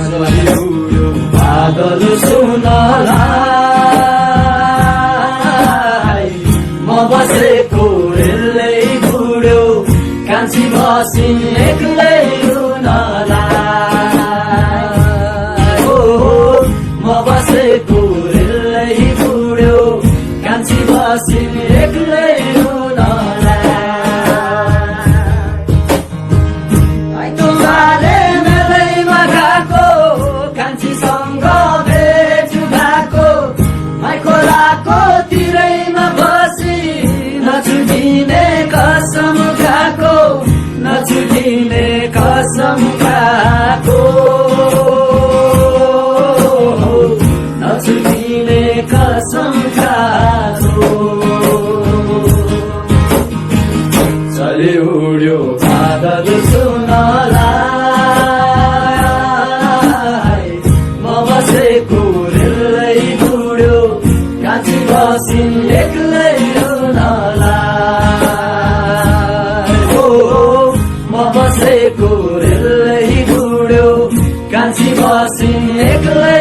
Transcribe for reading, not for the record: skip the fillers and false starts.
आजको लागि बादल सुनलाई म बसेको रेलै बुढ्यो कान्छी बसिन् एक्लै रुनलाई म बसेको रेलै बुढ्यो कान्छी बसिन् एक्लै नछुटिने कसम खाको नछुटिने कसम खाको चले उड्यो बादल सुनलाई म बसेको रेलै बुढ्यो कान्छी बसिन् एक्लै बसेको रेलै बुढ्यो कान्छी बसिन् एक्लै